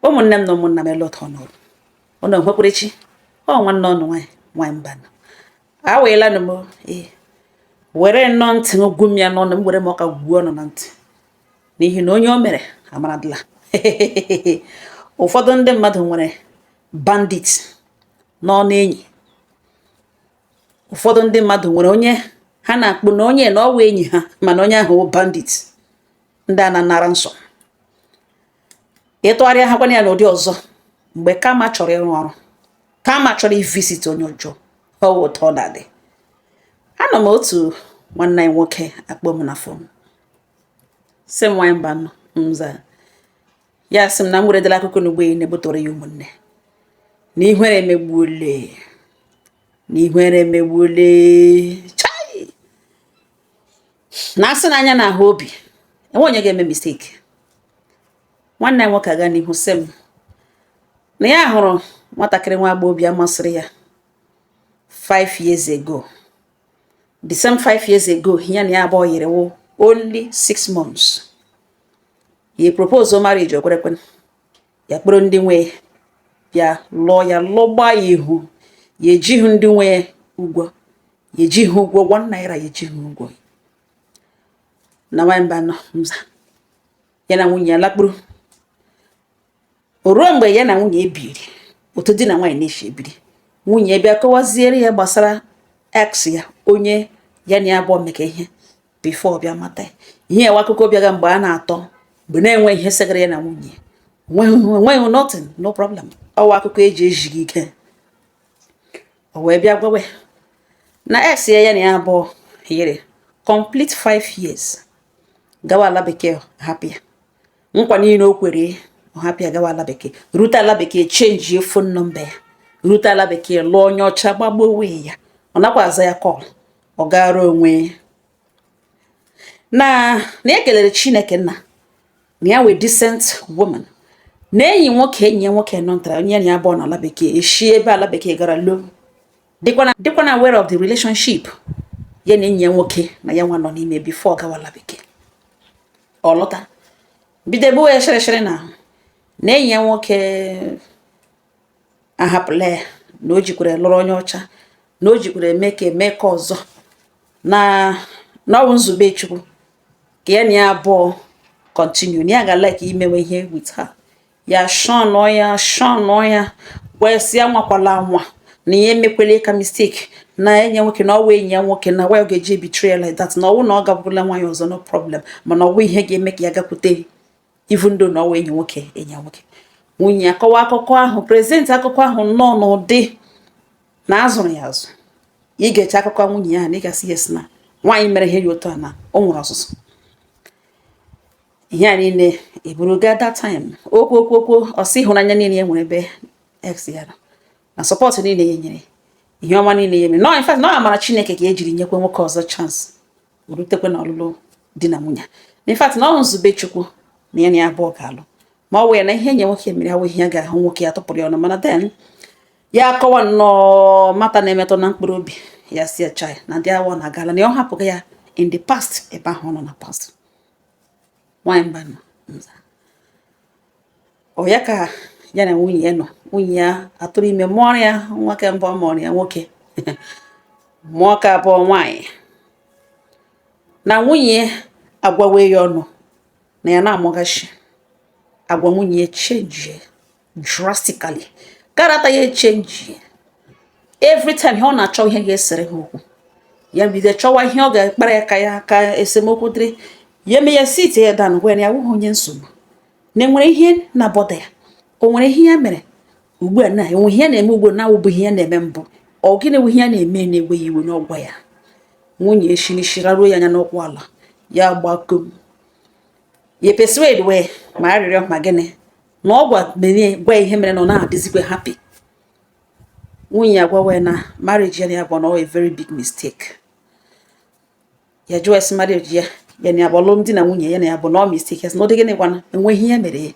Ụmụnne m na ụmụnna m, ele ụtọ n'ụrụ ụnụ nwekwerechi. Ọ nwanne ọnụ nwaanyị, nwaanyị mba nọ aweela nụ m. Ee, were nnọọ ntị m gwu m ya n'ọnụ m, were m ọka gwuo ọnụ na ntị, n'ihi na onye o mere amaradịla. Ụfọdụ ndị mmadụ nwere bandit n'ọnụ enyi. Ụfọdụ ndị mmadụ nwere onye ha na-akpụ na onye na ọwa enyi ha, mana onye ahụ wụ bandit, ndị a na-anara nsọ. Ịtụgharịa ha kwana ya n'ụdị ọzọ, mgbe karma chọrọ ịrụ ọrụ, karma chọrọ ivisit onye ọjọọ, ọwụ ụtọ ọ na-adị. Anọ m, otu nwanne anyị nwoke akpọ m na phone, sị m, "Nwaanyị mba nọ nza." Ya sị m na m weredela akụkọ n'ugbo ya na-ebutoro ya ụmụnne na ihere emegbuole, na ihere emegbuole. Chai, na asị na anya na-ahụ obi, enwe onye ga-eme mistake. Nwanne ya nwoke aga n'ihu sị m na ya hụrụ nwatakịrị nwa agbọghọbịa masịrị ya 5 years ago. The same 5 years ago, ya na ya abụọ yiri wụ only 6 months. Ya propose marriage, o kwerekwe. Ya kpọrọ ndị nwe bịa lụọ ya, lụgba ya ihu. Ya ejighị ndị nwe ụgwọ, ya ejighị ụgwọ ₦1, ya ejighị ụgwọ. Na nwamba nọ nza, ya na nwunye ya lakpuru. O ruo mgbe ya na nwunye ebiri otu di na nwaanyị na-esi ebiri, nwunye ya bịa kọwaziere ya gbasara ex ya, onye ya na ya abụọ meka ihe before bịa mata ya. Ihe ewe akụkọ bịaga mgbe a na-atọ, mgbe na-enwe ihe segara ya na nwunye, enweghị nothing, no problem. Ọwa akụkọ eji ejighị ike. O wee bịa gwawe na ex ya, ya na ya abụọ yiri complete 5 years, gawa ala bekee, hapụ ya. Nkwa niile o kwere, ọ hapụ ya gawa ala bekee. Rute ala bekee, change phone number ya. Rute ala bekee, lụọ onye ọcha, gbagbuo onwe ya. Ọ nakwa aza ya call, ọ gara onwe. Na ya kelere Chineke nna na ya wee decent woman, na enyi nwoke, enyi ya nwoke nọntara, onye ya na ya abụọ n'ala bekee eshi ebe ala bekee gara loo, dịkwa na aware of the relationship ya na enyi ya nwoke na ya nwa nọ n'ime before gawa ala bekee. Ọ lọta, bido egbuwe ya shịrịshịrị na ahụ na enyi ya nwoke ahapụla ya, na o jikwara lụrụ onye ọcha, na o jikwara eme ka eme ka ọzọ, na ọ bụ nzube Chukwu ka ya na ya abụọ continue, na ya ga like imewe ihe with her. Ya shọnụọ ya, shọnụọ ya, wee sị ya nwakwala nwa na ya emekwela ka mistake na enyi ya nwoke, na ọwa enyi ya nwoke, na why ọ ga-eji betray ya like that, na ọwụ na ọ gakwurula nwaanyị ọzọ, no problem, mana ọwụ ihe ga-eme ka ya gakwute, even though na ọwa enyi nwoke, enyi ya nwoke. Nwunye ya kọwa akụkọ ahụ, present akụkọ ahụ nnọọ n'ụdị na azụrụ ya azụ. Ị ga-eche akụkọ nwunye ya na ị ga-asị yes, na nwaanyị mere ihe dị otu a, na o nwere ọzụzụ. Ihe a niile eburu gaa that time, okwu okwu okwu, ọsị ịhụnanya niile ya nwere ebe ex ya nọ, na support niile ya nyere, ihe ọma niile ya mere. No, in fact, na ọ amara Chineke ka e jiri nyekwe nwoke ọzọ chance rutekwe na ọlụlụ di na nwunye. In fact, na ọ nzube Chukwu na ya na ya abụọ ga-alụ, ma ọ wee na ihe enyi nwoke mere awụ ihe ya ga-ahụ nwoke ya tụpụrụ ya ọnụ. Mana then ya akọwa nnọọ mata na-emetụ na mkpụrụ obi ya, si ya chai na ndị awọ na-agala, na ọ hapụghị ya in the past, ebe ahụ ọ nọ na past. Nwaanyị mba nọ nza, ọ ya ka ya na nwunye ya nọ. Nwunye ya atụrụ ime, mụọrọ ya nwa. Ke mbụ ọ mụọrọ ya nwoke, mụọ ka abụọ nwaanyị. Na nwunye agwawe ya ọnụ na ya na-amụghachi agwa nwunye ya change drastically, character ya change. Every time ihe ọ na-achọ, ihe ga-esere ha okwu, ya bido chọwa ihe ọ ga-ekpara ya ka ya ka esemokwu dịrị. Ya eme ya sit ya down, gwa ya na ya awụghị onye nsogbu, na enwere ihe na bother ya, o nwere ihe ya mere ugbu a, na enwe ihe ya na-eme ugbu a na-awụbụghị ihe ya na-eme mbụ. Ọ gịnị bụ ihe ya na-eme na-ewe ya iwe n'ọgwa ya? Nwunye eshinishi raruo ya anya n'ụkwụ ala, ya gbakom ya persuade wee ma arịrịọ ma gịnị na ọ gwa mere, gwa ihe mere na ọ na-adịzikwe happy. Nwunye ya gwa wee na marriage ya na ya bụ na ọ a very big mistake. Ya jụọ esi marriage ya, ya na ya bụ alụmdi na nwunye ya na ya bụ na ọ mistake. Ya sị na ọ dị gịnị gwana enweghị ihe mere ya.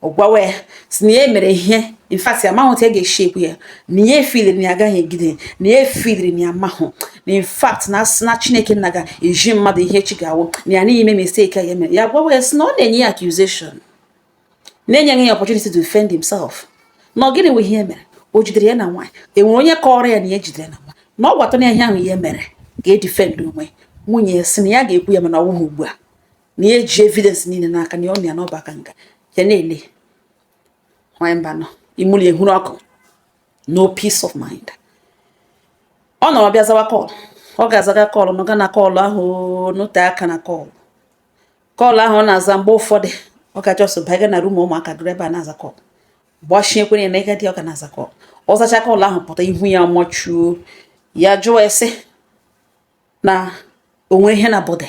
Ọ gwawa ya si na ya mere ihe, in fact, amaghị otu ya ga-esi ekwu ya, na ya efiliri na ya agaghị egide, na ya efiliri na ya amahụ na in fact na asị na Chineke nna ga-eji mmadụ ihe chi ga-awụ na ya n'ihi ime mistake ya mere. Ya gwawa ya sị na ọ na-enye ya accusation. Na-enyeghị ya opportunity to defend himself. Na ọ gịnị wụ ihe mere o jidere ya na nwaanyị? Enwere onye kọrọ ya na ya jidere na nwaanyị? Na ọ gwatana ya ihe ahụ ihe mere ka e defend onwe. Nwunye ya sị na ya ga-ekwu ya, mana ọ wụghị ugbu a, na ya eji evidence niile n'aka, na ọ na ya n'ọba aka nga ya na-ele. Nwaanyị mba nọ imuli ehuru ọkụ, no peace of mind. Ọ nọrọ bịa zawa call, ọ ga-azaga call, nọga na call ahụ note aka na call ahụ ọ na-aza. Mgbe ụfọdụ ọ ga-just baga na room ụmụaka dụrụ ebe a na-aza call, gbachie ekwere na ịga dị, ọ ga na-aza call. Ọ zacha call ahụ pụta, ihu ya mọchuo. Ya jụọ ese na o nwere ihe na bọdị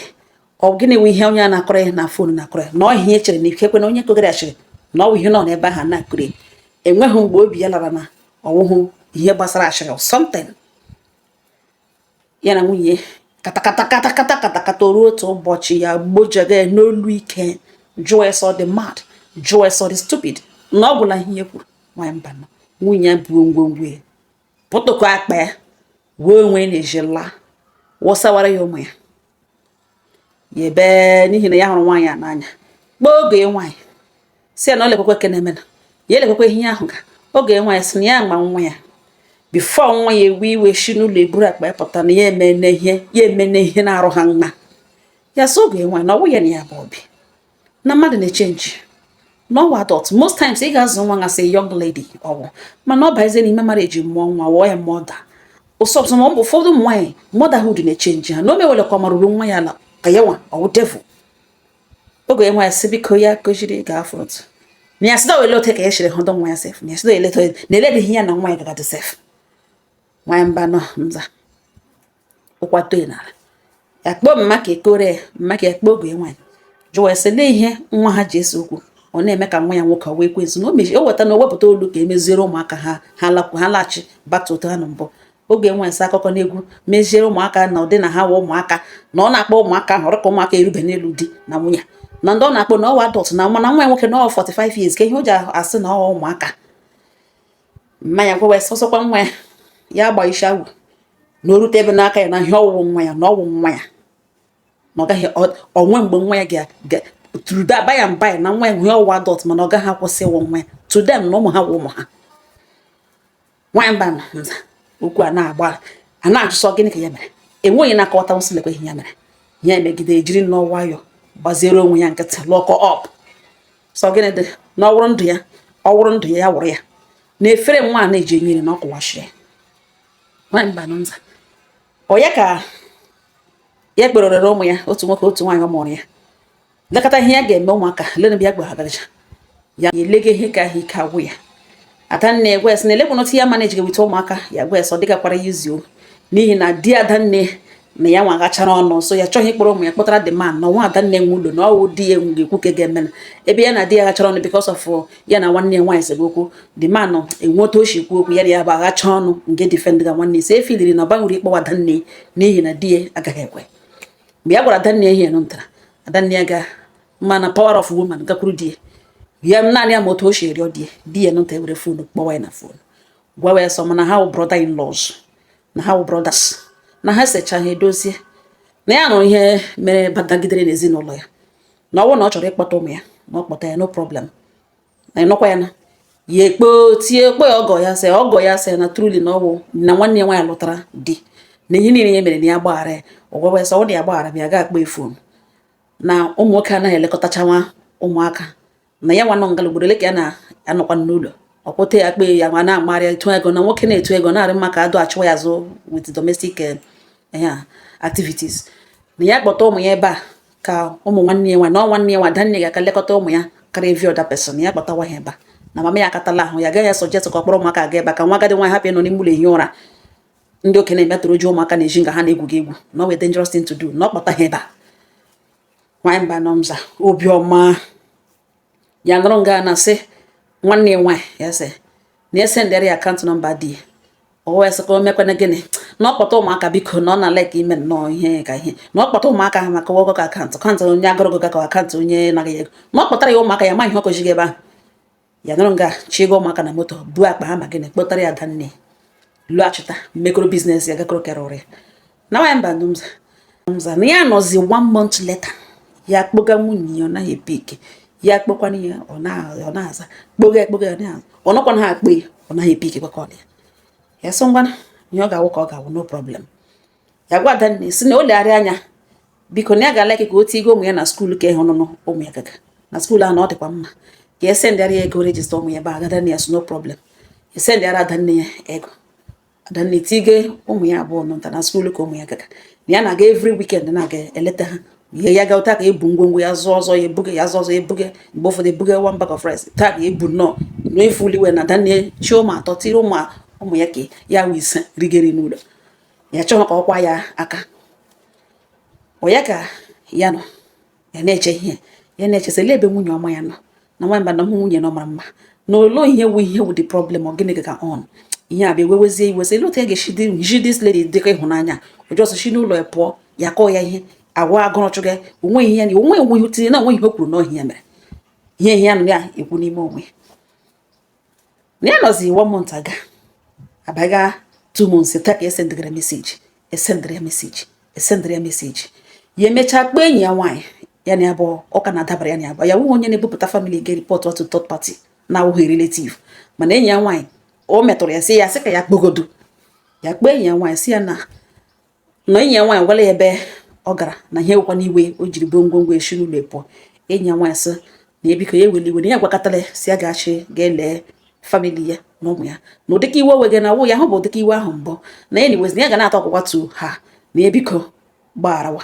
ọ gịnị wụ ihe onye a na-akọrọ ya na phone na-akọrọ ya, na ọ ihe chere na ikekwe na onye kogara ashịrị, na ọ bụ ihe nọ n'ebe ahụ na-akụrụ ya. Enweghị mgbe obi ya lara na ọwụhụ ihe gbasara ashịrị or something. Ya na nwunye katakata katakata katakata ruo otu ụbọchị, ya gbojaga ya n'olu ike, jụọ ese ọ dị mad, jụọ ese ọ dị stupid, na ọ gwụla ihe kwuru. Nwanyị mba nọ, nwunye ya buo ngwongwo ya, pụtụkọ akpa ya, wee onwe na-eji laa, wụsawara ya ụmụ ya. Ya ebe n'ihi na ya hụrụ nwaanyị a n'anya, kpọọ oge nwaanyị, si ya na ọ lekwekwe ke na-eme na ya elekwekwe ihe ahụ ga oge. Nwaanyị sị na ya ma nwa ya before nwa ya ewe iwe shi n'ụlọ eburu akpa ya pụta, na ya emene ihe ya emene ihe na-arụ ha mma. Ya sị oge nwaanyị na ọ wụ ya na ya bụ obi na mmadụ na-echange n'ọwa adult. Most times ị ga-azụ nwa ngasị young lady ọwụ, mana ọ bazie n'ime marriage, mụọ nwa, wụọ ya mother ụsọsọ. Ma ọ bụ ụfọdụ ụmụ nwaanyị, motherhood na-echange ha, na o mewere ka ọ marụrụ nwa ya ala ka ya nwa ọwụ devil. Oge nwa ya sị biko, ya kụziri ga front, na ya sị na wele ote ka ya siri hụdụ nwa ya sef, na ya sị na eleta na eleghị ya na nwa ya gagadị sef. Nwa mba nọ nza ụkwado ya n'ala, ya kpọọ mma ka ekore ya mma ka ya kpọọ oge nwaanyị, jụwa ya sị lee ihe nwa ha ji ese okwu. Ọ na-eme ka nwa ya nwoke ọ wee ekwensu na o mechi o weta na o wepụta olu ka emeziere ụmụaka ha, ha lakwu ha laghachi back to otu ha nọ mbụ. Oge nwaanyị sị akụkọ n'egwu meziere ụmụaka na ụdị na ha wụ ụmụaka, na ọ na-akpọ ụmụaka ahụ ka ụmụaka erube n'elu di na nwunye, na ndị ọ na-akpọ na ọwa adult, na mana nwa ya nwoke na ọ 45 years, ka ihe o ji asị na ọwa ụmụaka. Mmanya gwawa sọsọkwa nwa ya, ya gba isi awụ na o rute ebe n'aka ya na ihe ọwụwụ nwa ya, na ọwụ nwa ya, na ọ gaghị onwe mgbe nwa ya ga through that by and by, na nwa ya hụ ọwụ adult, mana ọ gaghị akwụsị ịwụ nwa ya to them, na ụmụ ha wụ ụmụ ha. Nwaanyị mba nza okwu a na-agba a na-ajụsọ gịnị ka ya mere. Enweghị na-akọwata nsị lekwa ihe ya mere. Ya emegide ejiri nnọọ nwayọọ gbaziere onwe ya nkịtị, lock up. Sọ gịnị dị na ọwụrụ ndụ ya, ọwụrụ ndụ ya, ya wụrụ ya na efere nwa a na-eji enyere na ọ kụwashie. Nwaanyị mba nza ọ ya ka ya kpererere ụmụ ya, otu nwoke, otu nwaanyị ọ mụrụ ya, lekọta ihe ya ga-eme ụmụaka lene ya gba agaja ya elega ihe ka ahụ ike agwụ ya. Adanne gwa ya sị na elekwana otu ya manage ga-eweta ụmụaka. Ya gwa ya sị ọ dịgakwara ya izi o, n'ihi na di adanne na ya nwa gachara ọnụ, so ya chọghị ịkpọrọ ụmụ ya kpọtara the man, na nwa adanne nwe ụlọ, na ọwụ di ya ga-ekwu ka ga-eme na ebe ya na di ya ghachara ọnụ because of ya na nwanne ya nwaanyị sere okwu. The man enwe otu o si kwu okwu, ya na ya bụ aghacha ọnụ nke defend ga nwanne si efiliri na ọ gbanwere ịkpọwa adanne, n'ihi na di ya agaghị ekwe. Mgbe ya gwara adanne ihe nụ ntara, adanne ya ga mana power of woman gakwuru di ya, ya naanị ya ma otu o si rịọ di ya. Di ya nụta ewere phone kpọwa ya na phone, gwawa ya sọ mana ha wụ brother in laws, na ha wụ brothers, na ha secha ha edozie, na ya nụrụ ihe mere badagidere n'ezinụlọ ya, na ọ bụrụ na ọ chọrọ ịkpọta ụmụ ya, na ọ kpọta ya, no problem, na ịnụkwa ya na ya ekpo tie kpọ ya ọgọ ya, sị ọgọ ya sị na truly na ọwụ na nwanne ya nwaanyị lụtara di, na ihe niile ya mere na ya gbaghara ya. Ọ gwawa ya sị ọ na ya gbaghara m, ya ga akpọ phone, na ụmụ nwoke anaghị elekọtacha nwa ụmụaka, na ya nwa nọ ngala ugboro ole ka ya na-anọkwa n'ụlọ ọkwụte ya kpee ya ma na-amarị etu ego na nwoke na-etu ego na-arị mma ka adụ achụwa ya azụ with domestic activities, na ya kpọta ụmụ ya ebe a ka ụmụ nwanne ya nwa na ọ nwanne ya nwa adanne ga-aka lekọta ụmụ ya karịa every other person. Ya kpọtawa ha ebe a, na mama ya akatala ahụ, ya agaghị suggest ka ọ kpọrọ ụmụaka aga ebe a ka nwa agadi nwaanyị hapụ ịnọ n'ime ụlọ ehi ụra, ndị okenye emetụrụ ji ụmụaka na-eji nga ha na-egwu gị egwu, na ọ wee dangerous thing to do, na ọ kpọta ha ebe a. Nwaanyị mba nọ nza obiọma ya nọrọ nga na sị nwanne ya nwaanyị ya sị na ya sendịrị ya account number di ya. O wee sị ka o mekwana gịnị, na ọ kpọta ụmụaka biko, na ọ na like ime nnọọ ihe ka ihe, na ọ kpọta ụmụaka ha maka ọgụgụ account account onye agụrụgụ ka account onye naghị ego, na ọ kpọtara ya ụmụaka ya ma ihe ọ kụzighị ebe ahụ. Ya nọrọ nga chigo ụmụaka na moto, buo akpa ha ma gịnị, kpọtara ya adanne, lụghachita mmekọrọ business ya gakọrọ kere ụrị na nwaanyị mba nza na ya nọzi. One month later, ya kpọga nwunye ya, ọ naghị epick. Ya kpọkwana ya, ọ na-aza, kpoga ekpoga ya na-aza, ọ nọkwana ha akpọ ya, ọ naghị epick kwa call ya. Ya sị ngwana, ihe ọ ga-awụ ka ọ ga-awụ, no problem. Ya gwa Adanne si na o legharịa anya, biko, na ya ga-alike ka o tigo ụmụ ya na school, ka ịhụnụnụ ụmụ ya gaga na school ahụ, na ọ dịkwa mma, ka e sendịara ya ego register ụmụ ya ebe a. Adanne ya sị no problem. Esendịara Adanne ya ego, Adanne tige ụmụ ya abụọ nọ nta na school ka ụmụ ya gaga, na ya na-aga every weekend na-aga eleta ha. Ihe ya ga ụta ka ebu ngwongwo ya zụọ ọzọ, ya ebuge ya zụọ ọzọ, ebuge mgbe ụfọdụ ebuge one bag of rice taa ka ebu nnọọ n'efuliwe na Adanne chi ụmụ atọ tiri ụmụ ụmụ ya ka ya wụ ise rigeri n'ụlọ ya, chọghị ka ọ kwa ya aka. Ọ ya ka ya nọ ya na-eche ihe ya na-eche sị ebe nwunye ọma ya nọ na nwamba na hụ nwunye nọ mara mma na olo ihe wụ the problem. Ọ gịnị ka on ihe a bịa wewezie iwe sị otu ya ga-esi dị ji this lady dịka ịhụnanya ụjọsọ si n'ụlọ ya pụọ, ya kọọ ya ihe agwa agụrụ chụga onwe ihe ya na onwe enweghị tinye na onwe ihe o kwuru na ọhịa ya mere ihe ya nọ ya ekwu n'ime onwe na ya nọzi. One month aga, abaga 2 months taa ka esendịgara message, esendịrị ya message, esendịrị ya message. Ya emechaa kpọọ enyi ya nwaanyị ya na ya bụ ọka na-adabara ya na ya bụ ya nwụghị onye na-ebupụta family ga report to third party na-awụghị relative, mana enyi ya nwaanyị o metụrụ ya, sị ya sị ka ya kpogodo ya kpọọ enyi ya nwaanyị, sị ya na enyi ya nwaanyị gwala ya ebe ọ gara na ihe nwekwa n'iwe o jiri buo ngwongwo esi n'ụlọ pụọ. Enyi ya nwaanyị sị na ebiko ya eweli iwe, na ya gwakọtara ya si ya gachi ga-ele family ya na ụmụ ya, na ụdịka iwe wege na wụ ya hụ bụ ụdịka iwe ahụ mbụ na anyways na ya ga na-atọ ọgwụgwa tu ha, na ya biko gbagharawa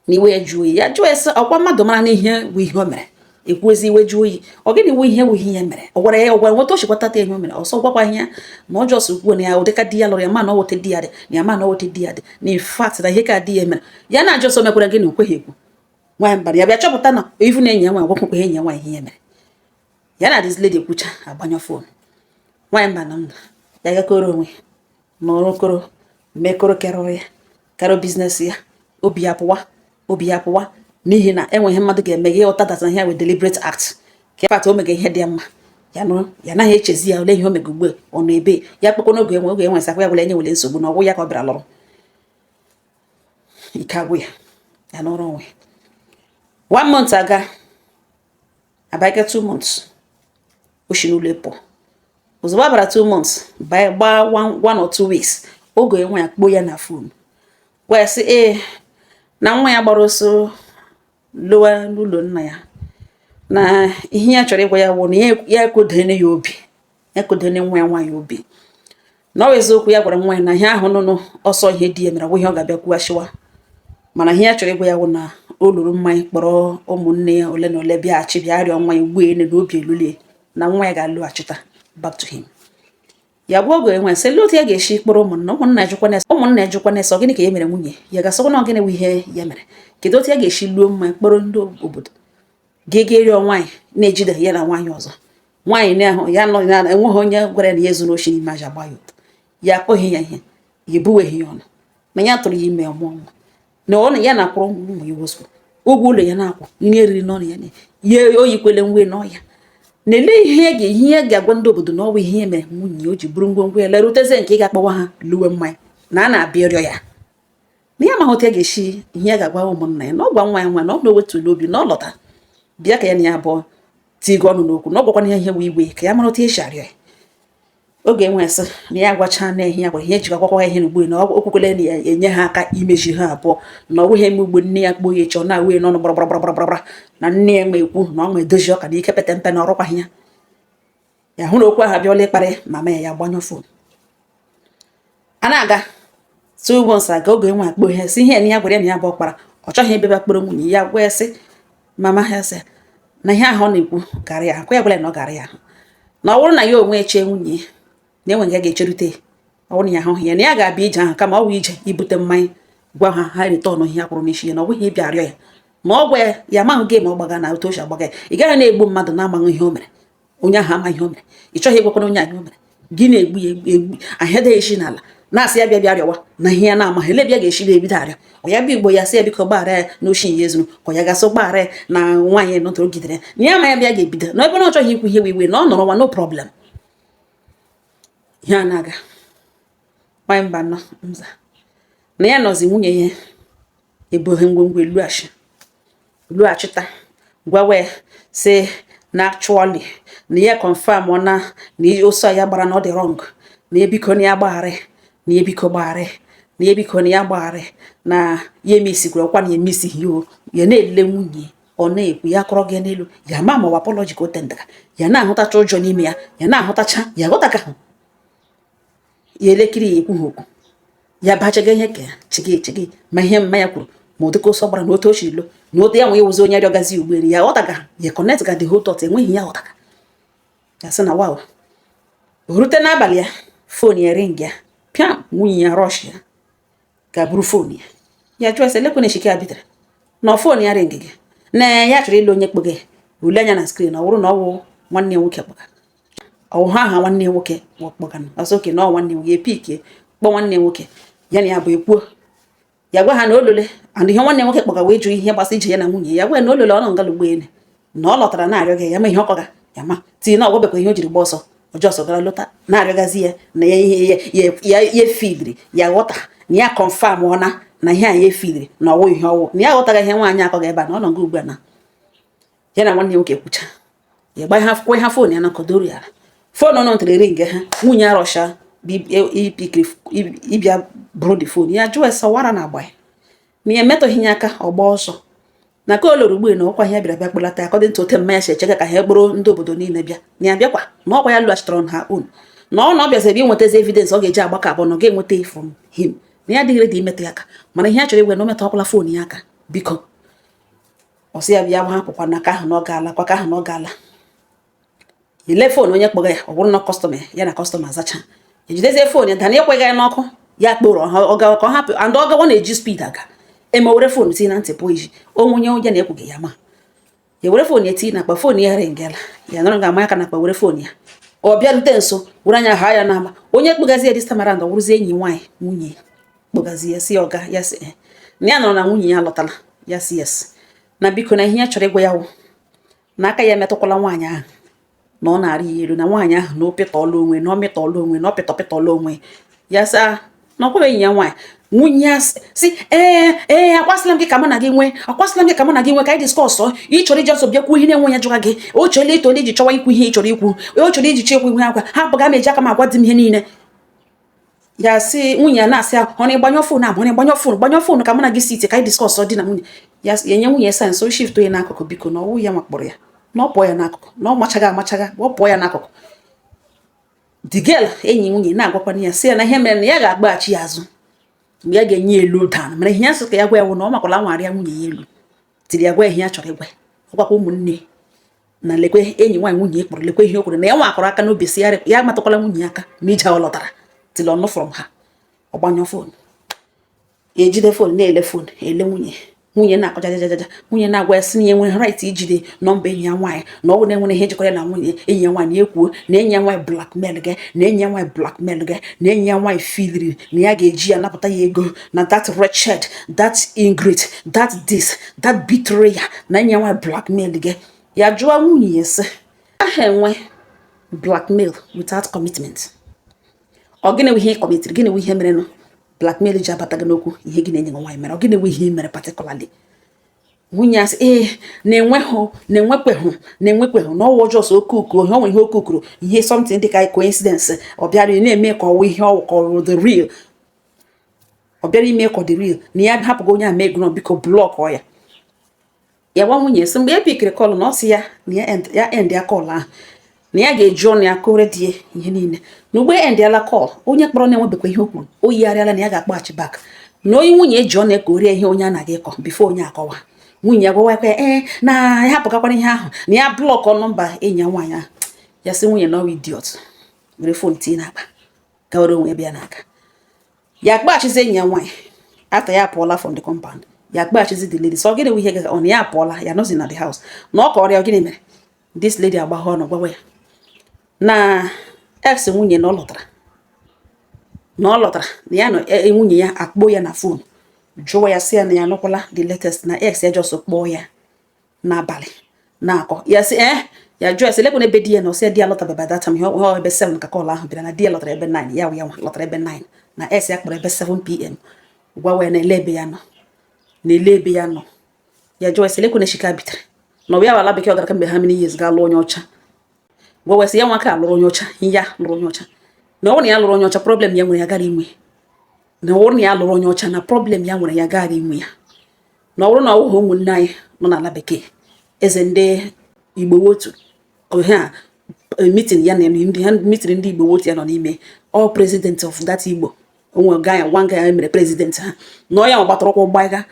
na iwe ya jụọ oyi. Ya jụọ ya sị ọkwa mmadụ mara na ihe bụ ihe o mere ekwuezi iwe jụọ oyi, ọ gịnị wụ ihe wụ ihe ya mere? Ọ gwara ya, ọ gwara nweta o chikwatata ihe o mere ọsọ gwakwa ihe ya na ọ just kwuo na ya ụdịka di ya lụrụ ya ma na ọ wote di ya dị na ya ma na ọ wote di ya dị na in fact na ihe ka di ya mere ya na-ajụ ọsọ mekwara gịnị, okweghị ekwu. Nwaanyị mbara ya bịa chọpụta na ivu na enyi ya nwaanyị gwakwakwa enyi ya nwaanyị ihe ya mere. Ya na this lady ekwucha, agbanyụ phone. Nwaanyị mba na ndụ ya gakọrọ onwe nọrọ okoro mekọrọ kerọ ya karo business ya, obi ya pụwa, obi ya pụwa, n'ihi na enweghị mmadụ ga-eme gị ụta that na ihe wee deliberate act ka fat o mega ihe dị ya mma. Ya nụrụ ya naghị echezi ya ole ihe o mega ugbu a, ọ nọ ebe ya kpekwa n'oge enwe oge enwe sakwa ya gwara enye wele nsogbu na ọgwụ ya ka ọ bịara lụrụ ike agwụ ya. Ya nụrụ onwe one month aga, abaga 2 months, o si n'ụlọ pụọ. Ozugbo ọ bara 2 months gbaa 1 or 2 weeks, oge enwe ya kpoo ya na phone, gwa ya sị ee na nwa ya gbara ọsọ lowa n'ụlọ nna ya, na ihe ya chọrọ ịgwa ya wụ na ya ekwodene ya obi, ya ekwodene nwa ya nwaanyị obi, na ọ eziokwu ya gwara nwa ya na ihe ahụ nụnụ ọsọ ihe di ya mere ọ ihe ọ ga-abịa kwughashiwa, mana ihe ya chọrọ ịgwa ya wụ na o luru mmanya kpọrọ ụmụnne ya ole na ole bịaghachi bịa rịọ nwa ya ugbu ene na obi elulie na nwa ya ga-alụghachita back to him. Ya gwa oge enwe sị otu ya ga-esi kpọrọ ụmụnna, ụmụnna ejụkwana ese gịnị ka ya mere nwunye ya, ga-asịkwa na gịnị bụ ihe ya mere, kedu otu ya ga-esi luo mmanya kpọrọ ndị obodo ga-ega rịọ nwaanyị na-ejideghị ya na nwaanyị ọzọ, nwaanyị na-ahụ ya nọ na enweghị onye gwara ya na ya ezuru oshi n'ime aja gba ya ụtọ, ya akpọghị ya ihe, ya ebuweghị ya ọnụ na ya tụrụ ya ime ọmụọ nwa na ọ na ya na-akwụrụ ụmụ ya ụgwọ, ụgwọ ụlọ ya na-akwụ, nri eriri n'ọnụ ya, ya oyikwele nwe n'ọhịa na-ele ihe ya ga ihe ya ga-agwa ndị obodo na ọ bụ ihe ya mere nwunye o ji buru ngwongwo ya leruteze nke ị ga-akpọwa ha luwe mmanya na a na-abịa ịrịọ ya, na ya amaghị otu ya ga-esi ihe ya ga-agwa ụmụnna ya, na ọ gwa nwa ya nwa na ọ na-ewetụla obi na ọ lọta bịa ka ya na ya abụọ tigo ọnụ n'okwu, na ọ gwakwana ya ihe bụ igwe ka ya mara otu esi arịọ ya. Oge enwe sị na ya agwacha na ihe ya gwara ihe ejikwa gwakwa ya ihe n'ugbo na o kwekwele na ya enye ha aka imeji ha abụọ, na ọ bụghị eme ugbo nne ya kpoo ya echi ọ na-awụ n'ọnụ gbaragbaragbaragbara na nne ya ma ekwu na ọ ma edozi ọka na ike pete mpe na ọrụkwaghị ya. Ya hụ na okwu ahụ abịala ịkparị mama ya, ya gbanyụ phone. A na-aga 2 months aga, oge nwe akpọ ihe si ihe na ya gwara ya na ya bụ ọkpara ọ chọghị ịbịa kpọrọ nwunye ya, gwa ya sị mama ha sị na ihe ahụ ọ na-ekwu gara ya ahụ, ya gwara ya na ọ gara ya ahụ, na ọ bụrụ na ya onwe eche nwunye na enwe nke ga-echerute, ọ bụrụ na ya ahụghị ya na ya ga-abịa ije ahụ, kama ọ bụ ije ibute mmanya gwa ha ha return ihe ya kwụrụ n'isi ya, na ọ bụghị ịbịa arịọ ya ma ọ gwa ya ya amaghị gị ma ọ gbaga na otu o si agbaga ya. Ị gaghị na-egbu mmadụ na-amaghị ihe o mere, onye ahụ amaghị ihe o mere, ị chọghị ịgwakwana onye ahụ ihe o mere, gị na-egbu ya egbu ahịa esi n'ala na-asị ya bịa bịa rịọwa na ihe ya na-amaghị ele bịa ga-esi ebido arịọ ọ ya bịa igbo ya sị ya biko gbaghara ya na oshi ya ezuru ka ọ ya gasị gbaghara ya na nwaanyị nọtụrụ gidere ya na ya ama ya bịa ga-ebido na ebe na ọ chọghị ikwu ihe iwe na ọ nọrọ nwa, no problem. Ihe a na-aga, nwaanyị mba nọ nza na ya nọzi, nwunye ya ebughi ngwongwo elughachita gwawa ya Sị na actually na ya confirm ọ na ọsọ ya gbara na ọ dị wrong, na ya biko na ya gbagharị, na ya biko gbagharị, na ya biko na ya gbagharị, na ya emesikwara ọkwa na ya emesighị o. Ya na-ele nwunye, ọ na-ekwu, ya kọrọ gị n'elu ya ma ọ apology ka o tendara. Ya na-ahụtacha ụjọ n'ime ya, ya na-ahụtacha ya ghọtaga ya elekiri ya ekwu ha okwu ya bachaga ihe ka ya chigi chigi ma ihe mma ya kwuru, ma ụdịka ọsọ gbara na otu o siri lo na otu ya nwe ewuzi onye rịọgazi ugbu ya ghọtaga ya connect ga the whole thought. Enweghị ya ghọtaga. Ya sị na wow, o rute n'abalị ya, phone ya ring, ya pịam. Nwunye ya rush ya ga buru phone ya. Ya jụọ sị elekwe na eshike ya bidoro na phone ya ring gị, na ya chọrọ ịlụ onye kpọga ule anya na screen. Ọ bụrụ na ọ wụ nwanne ya nwoke kpọga, ọ ha aha nwanne ya nwoke kpọga ọsọ oke na ọ nwanne ya nwoke epike kpọọ nwanne ya nwoke ya na ya bụ ekwuo. Ya gwa ha na olole and ihe nwanne ya nwoke kpọga wee jụ ihe gbasa ije ya na nwunye ya. Gwa ya na olole ọ nọ ngala ugboelu na ọ lọtara na-arịọ gị ya ma ihe ọkọga ya ma tinye na ọgwabekwa ihe o jiri gba ọsọ ọjọọ ọsọ gara lọta na-arịọgazi ya na ya ihe ya ya ya efidiri ya ghọta na ya confirm ọ na ihe a ya efidiri na ọwụ ihe ọwụ na ya ghọtaghị ihe nwaanyị akọga ebe a na ọ nọ nga ugbu a na ya na nwanne ya nwoke kwucha. Ya gba ha kwụ ha phone ya na kodoro ya phone nọ ntịrị ring ha. Nwunye arọsha ipikiri ịbịa bụrụ the phone. Ya jụọ ese wara na agba ya na ya emetụghị ya aka, ọgba ọsọ na ka o loro ugbu na ọkwa ihe bịara bịa kpọlata. According to ote mmanya si echega ka ha kpụrụ ndị obodo niile bịa na ya bịakwa na ọkwa ya lụghachitere on her own na ọ na ọ bịazi ebe inwetazi evidence ọ ga-eji agbakọ abụọ na ọ ga-enweta from him, na ya adịghị ready imetụ ya aka, mana ihe ya chọrọ igwe na o metụ phone ya aka. Biko, ọ sị ya bịa hapụkwa na ka ahụ na ọ gaala kwa ka ahụ na ọ gaala ile phone onye kpọga ya. Ọ bụrụ na customer ya na customer azacha, ejidezie phone ya dana ekweghị ya n'ọkụ ya kporo ọ gawa ka ọ hapụ and ọ gawa na-eji speed aga eme were phone tinye na ntị pụọ iji onwe onye na-ekwughị ya ma ya were phone ya tinye n'akpa. Phone ya ringela, ya nọrọ ga ama aka n'akpa were phone ya. Ọ bịarute nso were anya ha ya n'ama onye kpụgazi ya. This time around, ọ wụrụzie enyi nwaanyị nwunye kpụgazi ya, si ọga ya si na ya nọrọ na nwunye ya lọtala. Ya si yes, na biko na ihe ya chọrọ ịgwa ya wụ na aka ya emetụkwala nwaanyị ahụ, na ọ na-arị ya elu, na nwaanyị ahụ na o pịtọọla onwe, na ọ mịtọọla onwe, na ọ pịtọpịtọọla onwe ya. Sa na ọkwa enyi ya nwaanyị nwunye ya si ee ee, akwasịla m gị ka mụ na gị nwee, akwasịla m gị ka mụ na gị nwee ka anyị discuss. Ị chọrọ iji ọsọ bịa kwuo ihe na-enwe ya jụga gị. O chọrọ ito iji chọwa ikwu ihe ị chọrọ ikwu, o chọrọ iji chọ ikwu ihe akwa hapụ ga m eji aka m agwa di m ihe niile. Ya sị nwunye ya na-asị ya ọ na-ịgbanyụ phone ahụ, ọ na-ịgbanyụ phone, gbanyụ phone ka mụ na gị sit ka anyị discuss di na nwunye. Ya enye nwunye sign so shift onye n'akụkụ, biko, na ọwụ ya makpọrọ ya na ọ pụọ ya n'akụkụ, na ọ machaghị amachaga, ọ pụọ ya n'akụkụ. The girl enyi nwunye na-agwakwana ya sị ya na ihe mere na ya ga-agbaghachi ya azụ mgbe ya ga-enye elu down mere ihe ya sị ka ya gwa ya wụ na ọ makwala nwarịa nwunye ya elu tiri ya gwa ihe ya chọrọ ịgwa ọ gwakwa ụmụnne na lekwe enyi nwaanyị nwunye ya kpọrọ, lekwe ihe o kwuru na ya nwa akọrọ aka n'obi si ya ya matụkwala nwunye ya aka ma ije ọ lọtara till ọ nụ from ha. Ọ gbanyụ phone ya, ejide phone na-ele phone ele nwunye. Nwunye na-akọ jajajaja. Nwunye na-agwa ya sị na ya nwere right ijide nọmba enyi ya nwaanyị, na ọ bụ na enwere ihe jikọrọ ya na nwunye enyi ya nwaanyị. Ekwuo na enyi ya nwaanyị blackmail gị, na enyi ya nwaanyị blackmail gị, na enyi ya nwaanyị filiri na ya ga-eji ya napụta ya ego, na that wretched, that ingrate, that this, that betrayer, na enyi ya nwaanyị blackmail gị. Ya jụọ nwunye ya sị aha enwe blackmail without commitment, ọ gịnị wụ ihe ị commitiri? Gịnị wụ ihe merenụ blackmail ji abata gị n'okwu ihe gị na enyi gị nwaanyị mere? Ọ gịnị wụ ihe ị mere particularly? Nwunye ya sị ee, na-enweghụ, na-enwekweghụ, na-enwekweghụ, na ọwụ ọjọọ so oke ukuru ihe o nwere ihe oke ukuru ihe something dị ka coincidence. Ọ bịara na-eme ka ọwụ ihe ọwụ ka ọ dị real, ọ bịara ime ka ọ dị real na ya hapụgo onye a mee ego, biko block ya. Ya gwa nwunye sị mgbe e pickiri call na ọ sị ya na ya end ya call ahụ, na ya ga-eji ọnụ ya kore di ya ihe niile, na ugbo end yala call onye kpọrọ na-enwebekwa ihe o kwuru o yigharịala na ya ga-akpọghachi back, na onye nwunye eji ọnụ ekori ihe onye anaghị ịkọ before onye akọwa. Nwunye ya gwawakwa ya ee, na ya hapụgakwana ihe ahụ, na ya block nọmba enyi ya nwaanyị ahụ. Ya sị nwunye na ọwa idiot were phone tinye n'akpa gawara onwe ebe ya n'aka. Ya kpọghachizi enyi ya nwaanyị after ya apụọla from the compound. Ya kpọghachizi the lady, so gịnị wụ ihe ga ọ na ya apụọla, ya nọzi na the house na ọ kọrọ ya gịnị mere. This lady agbagha ọnụ gwawa ya na ex nwunye na ọ lọtara, na ọ lọtara na ya nọ nwunye ya akpọ ya na phone jụwa ya sị ya na ya anụkwala the latest, na ex ya just kpọọ ya n'abalị na-akọ. Ya sị eh, ya jụọ ya sị lekwana ebe di ya na ọsị ya di ya lọtara by that time. Ihe ọ ebe 7 ka call ahụ bịara, na di ya lọtara ebe 9, ya ya lọtara ebe 9, na ex ya kpọrọ ebe 7 p.m. gwawa ya na ele ebe ya nọ, na ele ebe ya nọ. Ya jụọ ya sị lekwana eshika bitere. Na ọ ya ala bekee ọ gara kemgbe ha many years ga lụọ onye ọcha. Gwawesị ya nwa ka lụrụ onye ọcha, ya lụrụ onye ọcha, na ọ bụrụ na ya lụrụ onye ọcha, problem ya nwere ya gara inwe, na ọ bụrụ na ya lụrụ onye ọcha, na problem ya nwere ya gara inwe ya, na ọ bụrụ na ọ bụghị ụmụnne anyị nọ n'ala bekee, eze ndị Igbo otu ihe a meeting ya na ndị ha meeting ndị Igbo otu ya nọ n'ime, all president of that Igbo onwe guy, one guy mere president ha, na ọ ya gbatara ụkwụ gbaiga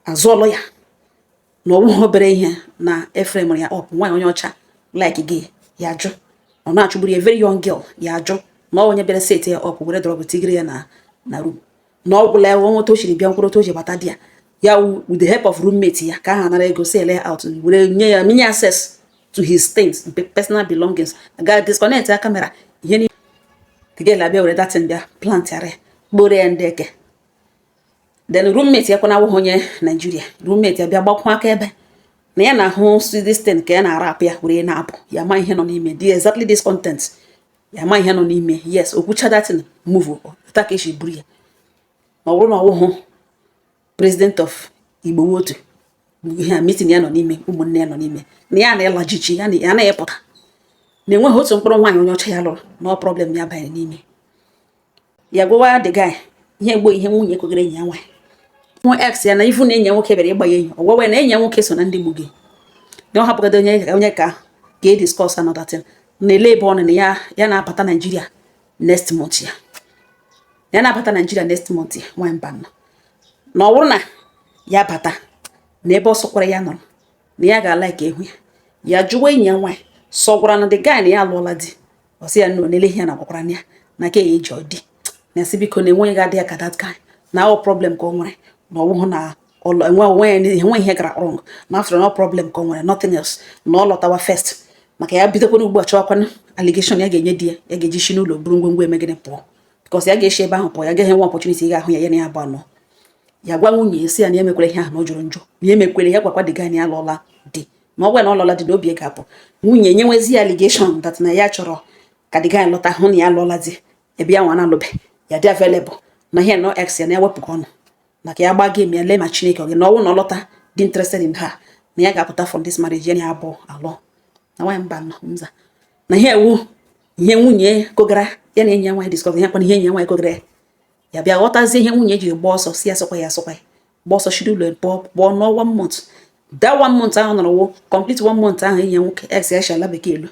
azụọlụ ya, na ọ bụghị obere ihe na Ephraim ya up nwaanyị onye ọcha like gị ya jụ, ọ na-achụgburu ya, very young girl, ya ajụ, na ọ onye bịara set ya up were drug tigiri ya na room, na ọ gwụla ya nweta o siri bịa mkpụrụ otu o ji bata di ya ya with the help of roommate ya ka ha nara ego sell ya out, were nye ya nye access to his things, personal belongings, ga disconnect ya camera, ihe niile. The girl abịa were that thing bịa plant ya, kporo ya ndị eke. Then roommate ya kwana awụghị onye Nigeria, roommate ya bịa gbakwa aka ebe na ya na-ahụ this thing ka ya na-arapụ ya were na-apụ, ya ma ihe nọ n'ime dị, exactly this content, ya ma ihe nọ n'ime. Yes, okwucha that thing, move ta ka esi buru ya. Na ọ bụrụ na ọ wụhụ president of Igbo otu ihe a meeting ya nọ n'ime, ụmụnne ya nọ n'ime, na ya na-ịlajichi ya na ya na-ịpụta na enweghị otu mkpụrụ nwaanyị onye ọcha ya lụrụ, na ọ problem ya banyere n'ime ya. Gwawa the guy ihe gbo ihe nwunye kwegere enyi ya nwaanyị hụ ex ya, na ifu na enyi ya nwoke bịara ịgba ya enyi, ọ gwawa na enyi ya nwoke so na ndị gbu gị, na ọ hapụgodo onye ka e discuss another thing, na ele ebe ọ nọ, na ya na-abata Nigeria next month, ya na-abata Nigeria next month ya. Nwaanyị mba nọ na ọ bụrụ na ya bata na ebe ọ sọkwara ya nọrọ, na ya ga-ala ka ịhụ ya. Ya jụwa enyi ya nwaanyị sọ gwara na the guy na ya alụọla di. Ọ sị ya no, n'ele ihe ya na-agwakwara ya na ka ya eji ọ di na sị biko na enweghị ga-adị ya ka that guy na ọ problem ka o nwere, na ọ bụghị na enwe onwe ya enwe ihe gara wrong, na after no problem ka o nwere, nothing else, na ọ lọtawa first, maka ya bidokwana ugbu a chọwakwana allegation ya ga-enye di ya, ya ga-eji si n'ụlọ buru ngwongwo emegide pụọ, because ya ga-esi ebe ahụ pụọ, ya gaghị enwe opportunity ị ga-ahụ ya, ya na ya abụọ anọ. Ya gwa nwunye ya sị ya na ya emekwere ihe ahụ, na ọ jụrụ njọ, na ya emekwere ya, gwakwa the guy na ya alụọla di, na ọ gwa na ọ lụọla di na obi ga-apụ. Nwunye nyenwezi ya allegation that na ya chọrọ ka the guy lọta hụ na ya alụọla di, ebe ya nwa na-alụbe, ya dị available, na ihe nọ ex ya na-ewepụghị ọnụ, na ka ya gbaa game ya lee ma Chineke ọ gị na ọnwụ na ọ lọta dị interested in her, na ya ga-apụta from this marriage ya na ya abụọ alụọ. Na nwaanyị mba nọ nza na ihe ewu ihe nwunye kogara ya na enyi ya nwaanyị discuss ihe kwana ihe enyi ya nwaanyị kogara ya, ya bịa ghọtazie ihe nwunye jiri gbaa ọsọ, si ya sọkwa ya asọkwa ya gba ọsọ shiri ụlọ pụọ pụọ nọ one month. That one month ahụ nọrọ wo complete one month ahụ, enyi ya nwoke ex ya shi ala bekee elu,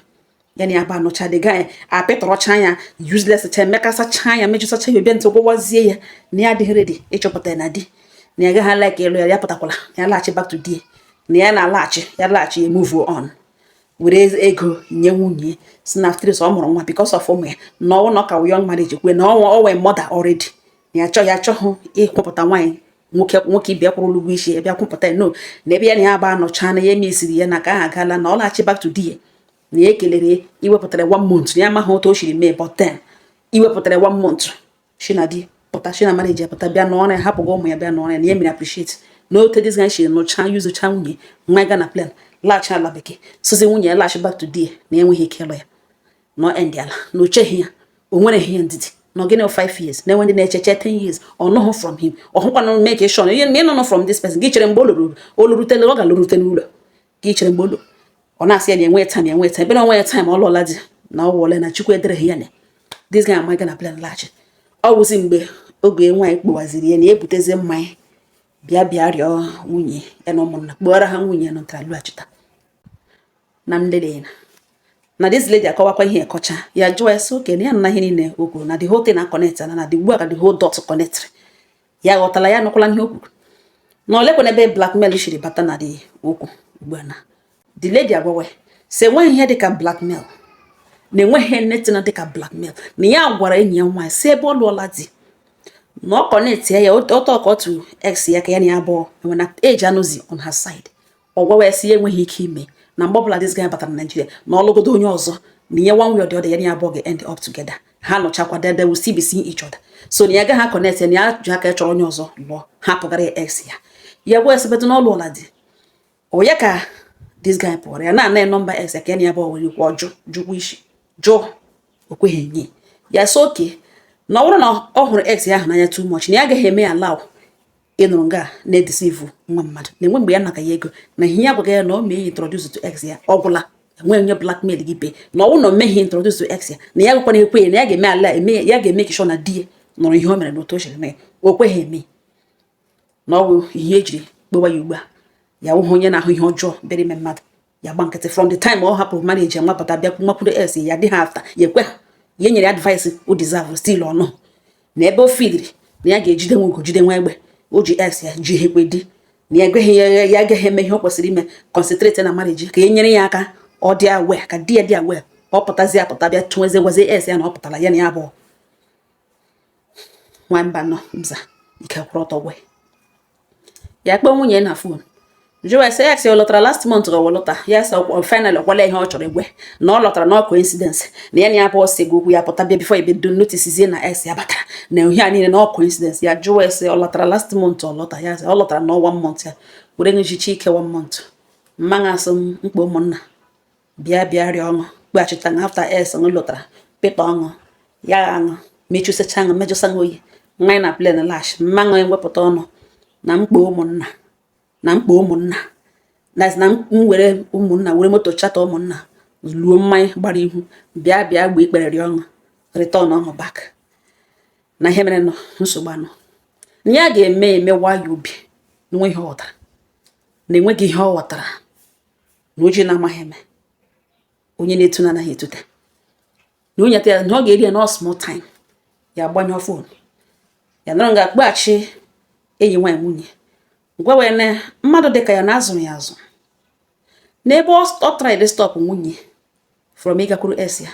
ya na ya ba anụcha, the guy apịtọrọcha ya useless cha, emekasacha ya, mejụsacha ya, bịa ntị gwọwazie ya na ya adịghị ready ịchọpụta ya na di, na ya agaghị like ịlụ ya, ya pụtakwala, ya laghachi back to di na ya na-alaghachi, ya laghachi, ya move on, were ego nye nwunye, si na after ọ mụrụ nwa because of ụmụ ya, na ọnwụ na ọ ka young marriage kwe na ọnwa ọ wee mother already, na ya chọọ ya achọghị ịkwụpụta nwaanyị nwoke nwoke ibe kwụrụ ụgwọ isi ya bịa kwụpụta ya, no, na ebe ya na ya aba anọcha na ya emesiri ya na ka ahụ agala, na ọ laghachi back to di ya, na ya ekelere iwepụtara one month, na ya amaghị otu o siri mee, but then iwepụtara one month shi na di pụta, shi na marriage ya pụta, bịa n'ọrụ ya, hapụgo ụmụ ya bịa n'ọrụ ya, na ya mere appreciate na ote this guy shiri nụcha yuzucha nwunye nwa ga na plan laghachi ala bekee, sozi nwunye ya laghachi back to di ya, na enweghị ike ịlụ ya, na ọ end ala na o cheghị ya, o nwereghị ya ndidi na ọ gịnị 5 years na enwe ndị na-echeche 10 years ọ nụghụ from him, ọ hụkwana make sure na ihe ịnụnụ from this person gị chere mgbe o lụrụ o lụrutele, ọ ga-alụrute n'ụlọ gị chere mgbe o lụrụ, ọ na-asị ya na enwe time, enwe time, ebe na onwe ya time ọ lụọla di na ọ wụọla na Chukwu edereghị ya na this guy amaghị na plan laghachi. Ọ wụzi mgbe oge nwaanyị kpowaziri ya na ebutezi mmanya bịa bịa rịọ nwunye ya na ụmụnna kpọrọ ha nwunye ya nọtara lụghachita na nlele na this lady akọwakwa ihe ekọcha ya, jụọ ya sị oke na ya na ihe niile o kwuru na the whole thing na connect na the ugbu a ka the whole dot connect, ya ghọtala, ya nụkwala ihe o kwuru, na olekwana ebe blackmail shiri bata na the okwu ugbu a. Na the lady agwawa sị enweghị ihe dịka blackmail, na enweghị anything dịka blackmail, na ya gwara enyi ya nwaanyị si ebe ọ lụọla di na ọ connect ya ọtọ ka otu ex ya ka ya na ya abụọ enwe na age anụzi on her side. Ọ gwawa ya si ya enweghị ike ime na mgbe ọbụla this guy batara na Nigeria na ọlụgodo onye ọzọ, na ihe one way or the other ya na ya abụọ ga-end up together, ha nọchakwa there, they will still be seeing each other, so na ya agaghị connect ya, na ya ji aka chọrọ onye ọzọ lụọ, hapụgara ya ex ya. Ya gwa ya sị betu na ọ lụọla di ọ ya ka this guy pụrụ ya na-ana ya nọmba ex ya ka ya na ya abụọ were kwa ọjụ jụkwa isi jụọ, o kweghị enye ya. So oke na ọ bụrụ na ọ hụrụ ex ya ahụ n'anya too much, na ya agaghị eme ya allow. Ịnụrụ nga na-edeceive nwa mmadụ na-enwe mgbe ya naka ya ego na ihe ya gwaga ya na o mee introduce to ex ya, ọ gwụla. Enweghị onye blackmail gị be na ọwụ na o meghị introduce to ex ya, na ya gwakwana ekwe ya na ya ga-eme ala eme ya, ga-eme sure na di ya nụrụ ihe o mere na otu o siri mee. O kweghị eme na ọ bụ ihe ejiri kpewa ya ugbu a. Ya wụhụ onye na-ahụ ihe ọjọọ bịara ime mmadụ, ya gba nkịtị. From the time ọ hapụrụ marriage, nwapụta bịa nwakwuru ex ya dị ha after ya ekwe ha ya nyere advice o deserve still ọnụ na ebe o filiri na ya ga-ejide nwa ugo, jide nwa egbe. O ji ex ya ji ihe ekwe di na ya ekweghị ya, ya agaghị eme ihe o kwesịrị ime, concentrate na marriage ka e nyere ya aka ọ dị aware, ka di ya dị aware. Ọ pụtazi apụta bịa tụnwezie, gwazie ex ya na ọ pụtara ya na ya abụọ. Nwamba nọ mza ike kwụrụ ọtọ gwe ya kpọọ nwunye na phone, jụọ ya sị ex ya ọ lọtara last month ka ọ lọta. Ya sị finally ọkwala ihe ọ chọrọ egwe na ọ lọtara na ọ coincidence na ya abụọ si gị okwu, ya pụta bịa before ebido notice na ex ya batara na ihe a niile na ọ coincidence. Ya jụọ ya sị ọ lọtara last month, ọ lọta. Ya sị ọ lọtara na one month, ya were njichi ike one month mmanụ asị mkpa ụmụnna bịa bịa rịọ ọṅụ kpeghachita na after ex ọ lọtara pịta ọṅụ ya aṅụ mechụsacha aṅụ mejụsa oyi mmanya na plane lash mmanụ ewepụta ọnụ na mkpa ụmụnna na mkpa ụmụnna na m were ụmụnna were moto chata ụmụnna luo mmanya gbara ihu bịa bịa gba ikpere rịọ ọṅụ return ọṅụ back na ihe mere nọ nsogbu anọ na ya ga-eme emewa ya obi na ihe ọ ghọtara na enweghị ihe ọ ghọtara na oji na-amaghị eme onye na-etu na-anaghị etute na onye ya na ọ ga-eri ya na small time. Ya agbanyụọ phone, ya nọrọ nga kpọghachi enyi nwaanyị nwunye gwa wee na mmadụ dịka ya na-azụrụ ya azụ n'ebe ọ tried stop nwunye from ịgakwuru ex ya.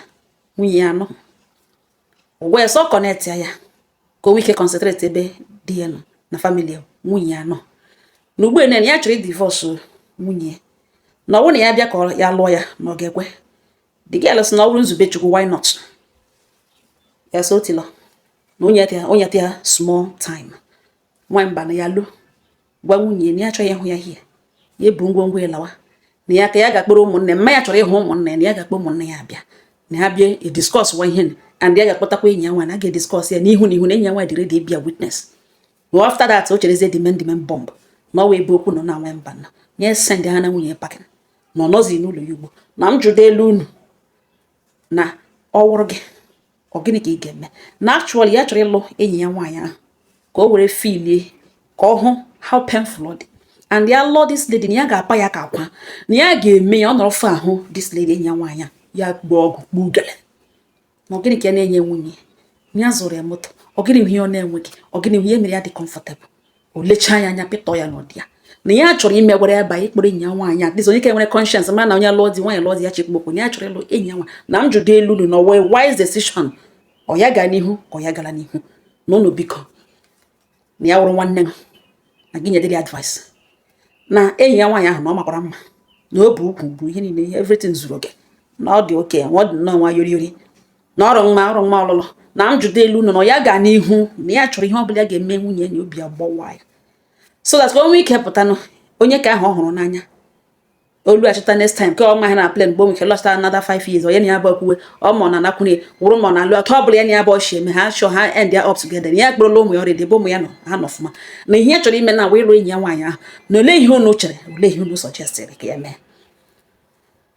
Nwunye ya anọ wee sọ connect ya ka o nwee ike concentrate ebe di ya nọ na family nwunye ya nọ na ugbu a na ya chọrọ divorce nwunye na ọ bụrụ na ya bịa ka ya lụọ ya na ọ ga-ekwe. The girl sị na ọ bụrụ nzube Chukwu, why not? Ya sị otilọ na onye ya small time. Nwa mba na ya lụ gwa nwunye na ya achọghị ịhụ ya hie, ya ebu ngwongwo ya lawa na ya ka ya ga-akpọrọ ụmụnne mma ya chọrọ ịhụ ụmụnne ya, na ya ga-akpọ ụmụnne ya abịa na ha bịa ediscuss wa ihe and ya ga-akpọtakwa enyi ya nwaanyị na a ga-ediscuss ya n'ihu na ihu na enyi ya nwaanyị dị ready ịbịa witness. Well, after that o cherezie the main bomb na ọ wee ebe okwu nọ na nwa mba na ya send ha na nwunye packing na ọ nọzi n'ụlọ ya ugbo. Na m jụdo elu unu na ọ wụrụ gị, ọ gịnị ka ị ga-eme? Na actually ya chọrọ ịlụ enyi ya nwaanyị ahụ ka o were feelie, ka ọ hụ how painful ọ dị and ya lụọ this lady na ya ga-apa ya ka akwa na ya ga-eme ya ọ nọrọ fụ ahụ this lady, enyi ya nwaanyị a, ya gbuo ọgwụ gbuo ugele. Na ọ gịnị ka ya na-enye nwunye ya zụrụ ya moto? Ọ gịnị ihe ọ na-enweghị? Ọ gịnị ihe mere ya dị comfortable? O lechaa ya anya pịtọ ya n'ụdị ya na ya chọrọ imegwara ya ba ịkpọrọ enyi ya nwaanyị. At least onye ka nwere conscience ma na onye lụọ di, nwaanyị lụọ di, ya chekpokwu na ya chọrọ ịlụ enyi ya nwaanyị. Na m jụdo elu unu na ọwee wise decision, ọ ya gaa n'ihu ka ọ ya gara n'ihu na ụnụ biko na ya wụrụ nwanne m na gị nyedịrị advice na enyi ya nwaanyị ahụ na ọ makwara mma na o bu ukwu bụ ihe niile, everything zuru oke, na ọ dị oke, ọ dị nnọọ nwa yori yori na ọrụ mma ọrụ mma ọlụlụ. Na m jụdo elu unu na ọ ya gaa n'ihu na ya chọrọ ihe ọ bụla ya ga-eme nwunye na obi agbawa ya so that ka o nwee ike pụtanụ onye ka ahụ ọ hụrụ n'anya olu achịta next time ka ọ ma ha na plan mgbe o nwere ike lọchita another 5 years, onye na ya bụ okwuwe ọ ma ọ na-anakwunye wụrụ ma ọ na-alụ atọ ọ bụla ya na ya bụ ọchị eme ha chọọ ha end ya up together na ya kpụrụla ụmụ ya ọrịa ebe ụmụ ya nọ ha nọ ọfụma na ihe ya chọrọ ime na wee ịlụ enyi ya nwaanyị ahụ. Na olee ihe unu chere? Olee ihe unu suggestịrị ka ya mee?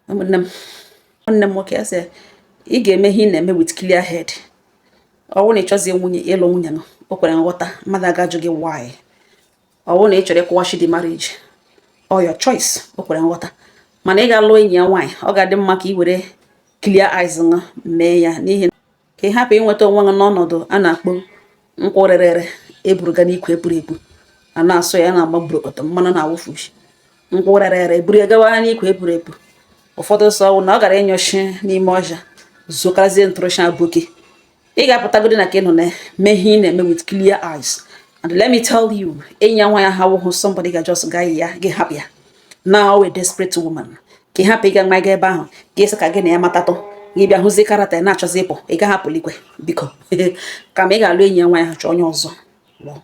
Ụmụnne m, nwanne m nwoke ya sị ị ga-eme ihe ị na-eme with clear head. Ọ bụrụ na ị chọzie nwunye ịlụ nwunye nọ, o kwere nghọta, mmadụ aga ajụ gị why. Ọ bụrụ na ị chọrọ ịkwụwachi the marriage or your choice, o kwere nghọta. Mana ị ga-alụ enyi ya nwaanyị, ọ ga-adị mma ka ị were clear eyes ṅụ mee ya n'ihi ka ị hapụ inweta onwe gị n'ọnọdụ a na-akpọ nkwụ rere ere eburuga n'ikwe eburu ebu a na-asụ ya na-agba burokọtọ mmanụ na-awụfu nkwụ rere ere eburu ya gawa n'ikwe eburu ebu. Ụfọdụ sọ na ọ gara ịnyụshi n'ime ọhịa zokarazie ntụrụsha aboki. Ị ga-apụtagodi na ka ị nọ na mee ihe ị na-eme with clear eyes. And let me tell you, enyi ya nwaanyị ahụ awụhụ somebody ga just gaa ya gị hapụ ya now, a desperate woman ka ị hapụ ịga nwa ga ebe ahụ ka ị sị ka gị na ya matatụ gị bịa hụzie character ya na-achọzi ịpụ, ị gaghị apụlikwe biko. Kama ị ga-alụ enyi ya nwaanyị ahụ, chọọ onye ọzọ lụọ.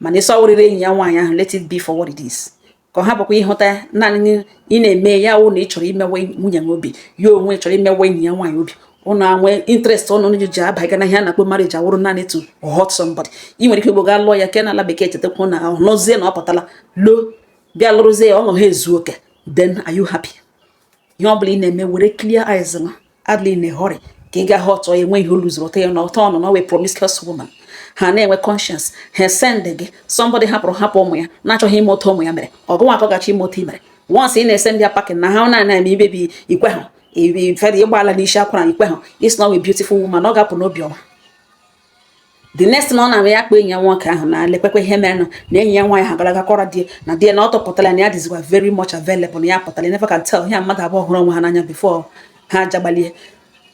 Mana ịsọ wụrịrị enyi ya nwaanyị ahụ, let it be for what it is, ka ọ hapụkwa ịhụta naanị ị na-eme ya wụ na ị chọrọ imewe nwunye ya obi, ya onwe chọrọ imewe enyi ya nwaanyị obi. Ụnụ anwe interest ụnụ ji abaga na ihe a na-akpọ marriage awụrụ naanị to hurt somebody. Ị nwere ike igbo gaa lụọ ya ke n'ala bekee, chetakwa na nọzie na ọ pụtala lo bịa lụrụzie ya, ọṅụ ha ezu oke. Then are you happy? Ihe ọ bụla ị na-eme, were clear eyes nụ. Adịla in a hurry ka ị ga hurt ya. Enwe ihe oluzuru ụtọ ya na ụtọ ọnụ na wee promiscuous woman. Ha na-enwe conscience, ha send gị somebody hapụrụ hapụ ụmụ ya, na-achọghị ime otu ụmụ ya mere. Ọgụnwa akọgachi ime otu i mere. Once ị na-ese ndị packing na ha na-eme ibebi ikwe ha ifere ịgba ala n'isi akwara ikwe ha, it's not a beautiful woman. Ọ ga-apụ n'obi ọma. The next na ọ na-eme ya kpọ enyi ya nwoke ahụ na lekwekwe ihe mere na enyi ya nwaanyị ha gara aga kọrọ di na di ya na ọ tọpụtara na ya dịzikwa very much available, na ya pụtara. Never can tell. Ihe mmadụ abụọ hụrụ onwe ha n'anya before ha jagbalie,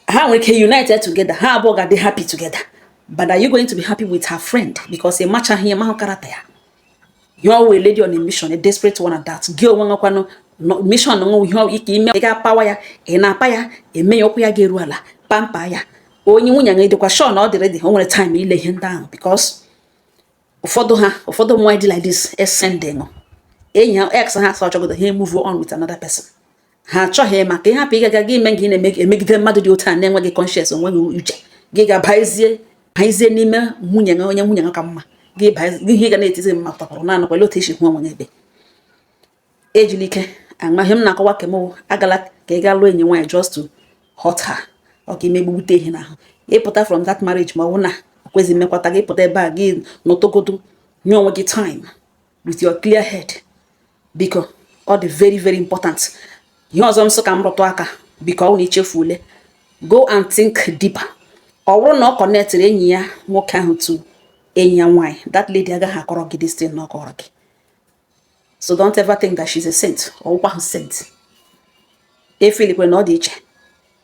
ha nwere ike united together, ha abụọ ga-adị happy together. But are you going to be happy with her friend? Because ị machaghị ihe mahụ character ya. You are a lady on a mission, a desperate one at that. Gị onwe nwekwanụ mission nwe ihe ike ime. Ị ga-apawa ya, ị na-apa ya, eme ya ụkwụ ya ga-eru ala pampa ya. Onye nwunye ya dịkwa sure na ọ dịrị dị o nwere time ile ihe ndị ahụ, because ụfọdụ ha, ụfọdụ ụmụ nwaanyị dị like this, esending enyi ha, ex ha, sọ chọgodo ha move on with another person. Ha achọghị maka ịhapụ ịgaga gị ime gị na-emegide mmadụ dị otu a na-enweghị conscience, onweghị uche. Gị ga-abazie bazie n'ime nwunye gị, onye nwunye gị ka mma gị bazie ihe ị ga na-etizi mma tọpụrụ naanị kwale otu esi hụ onwe gị. Ebe ejila ike amaghị m na-akọwa kem agala ka ị gaa lụọ enyi nwaanyị just to hurt her. Ọ ka imegbute ihe n'ahụ ịpụta from that marriage, ma ọ bụ na o kwezi mmekwata gị pụta ebe a, gị nọtọgodo, nye onwe gị time with your clear head. Biko, ọ dị very very important. Ihe ọzọ m sị ka m rụtụ aka, biko, ọ na ichefuole, go and think deeper. Ọ bụrụ na ọ connectịrị enyi ya nwoke ahụ to enyi ya nwaanyị, that lady agaghị akọrọ gị this thing na ọ kọrọ gị. So don't ever think that she's a saint. Ọwụkwa ahụ saint efilikwe na ọ dị iche.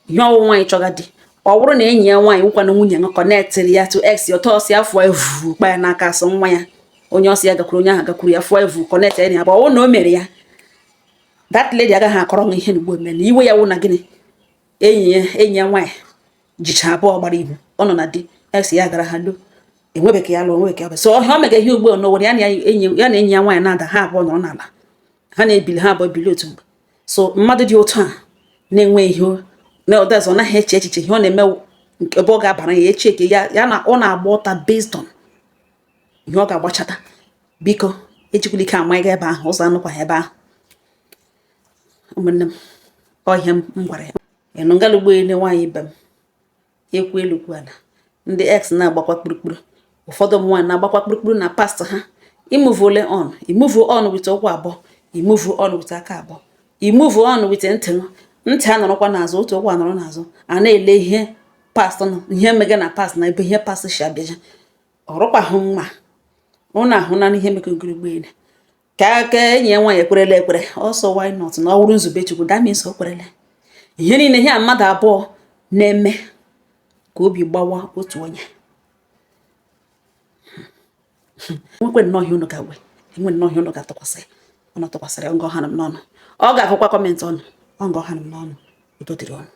Ihe ọwụ nwaanyị chọga di, ọ bụrụ na enyi ya nwaanyị nwụkwana nwunye ya connectịrị ya to ex ya, ọtọ ọsị ya fụọ evu kpa ya n'aka, asụ nwa ya onye ọsị ya gakwuru, onye ahụ gakwuru ya, fụọ evu connect ya ya bụ. Ọ bụrụ na o mere ya, that lady agaghị akọrọ nwa ihe n'ugbo eme na iwe ya wụ na gịnị. Enyi ya nwaanyị jicha abụọ gbara ihu, ọ nọ na di, ex ya gara ha lo, enwebeghị ya lụọ, enwebeghị ya. So ọhịa o mega ihe ugbu a n'ụwa ya na enyi ya na enyi ya nwaanyị na-ada, ha abụọ nọrọ n'ala, ha na-ebili, ha abụọ ebili otu mgbe. So mmadụ dị otu a na-enwe ihe na ọdazụ, ọ naghị eche echiche ihe ọ na-eme nke ebe ọ ga-abara ya eche ke ya ya na ọ na-agba ụta based on ihe ọ ga-agbachata. Biko, ejikwala ike ama ịga ebe ahụ, ụzọ anụkwaghị ebe ahụ. Ụmụnne m, ọ ihe m gwara ya ịnụ ngala ụgbọelu nwaanyị ibe m ekwu elu kwu ala. Ndị ex na-agbakwa kpurukpuru, ụfọdụ ụmụ nwaanyị na-agbakwa kpurukpuru na past ha. Imove ole on, imove on with ụkwụ abụọ, imove on with aka abụọ, imove on with ntị ntị anọrọkwa n'azụ, otu ụkwụ anọrọ n'azụ, a na-ele ihe past nọ, ihe mege na past na ebe ihe past si abịaja. Ọrụkwahụ mma ụnụ ahụ na ihe mekọgoro ụgbọelu ka aka enyi ya nwaanyị ekwerela ekwere ọsọ. Why not? Na ọ wụrụ nzube Chukwu, that means o kwerele ihe niile. Ihe a mmadụ abụọ na-eme ka obi gbawa otu onye nwekwe nnọọ ihe unu ga-agwe enwe nnọọ ihe unu ga-atụkwasị unu tụkwasịrị ngọ ha m n'ọnụ. Ọ ga-agụkwa comment ọnụ ọ ngọ ha m n'ọnụ. Udo dịrị ọnụ.